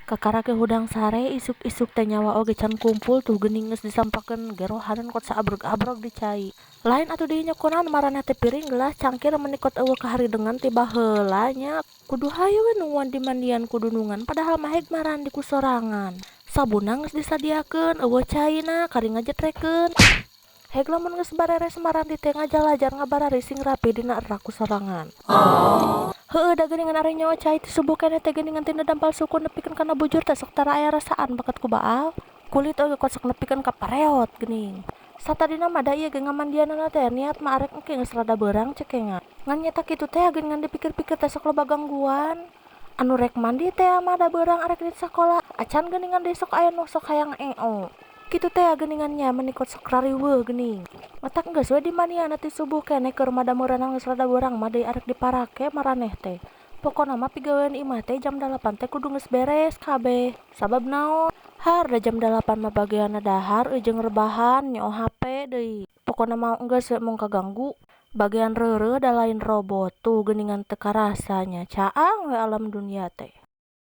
Kakara ge hudang sare isuk-isuk teh nyawa oge can kumpul tuh geuning geus disampakeun gerohanan kot saabreg-abreg di cai. Lain atuh deui nyokonan maraneh teh piring gelas cangkir meuni kot eueuh kaharidengan ti baheula nya. Kudu hayu we nungguan dimandian ku dunungan padahal mah heg marandi ku sorangan. Sabunna geus disadiakeun eueuh caina kari ngajetrekeun. Heg lamun geus bareres marandi teh ngajalajar ngabarari sing rapi dina rak ku sorangan. Heueuh da geuningan ari nyawa cai ti subuh keneh teh geuningan tina dampal suku nepikeun kana bujur teh sok tara aya rasaan bakat ku baal. Kulit oge kot sok nepikeun ka pareot geuning. Satadina mah da ieu ge ngamandianana teh niat mah arek engke geus rada beurang cekengan. Ngan nyata kitu teh geuningan dipikir-pikir teh sok loba gangguan. Anu rek mandi teh mah da beurang arek di sakola acan geuningan deui sok aya nu sok hayang eo. Kitu teh geuningan nya meuni kot sok rariweuh geuning. Matak geus we dimandianna ti subuh keneh keur mah da meureunang geus rada beurang mah deui arek diparake maraneh teh. Pokona mah pigawean imah teh jam 8 teh kudu geus beres kabeh. Sabab naon? Har da jam 8 mah bageanna dahar jeung rebahan nyoo HP deui. Pokona mah geus we mong kaganggu. Bagean reureuh da lain robot tuh geuningan teu karasa nya caang we alam dunia teh.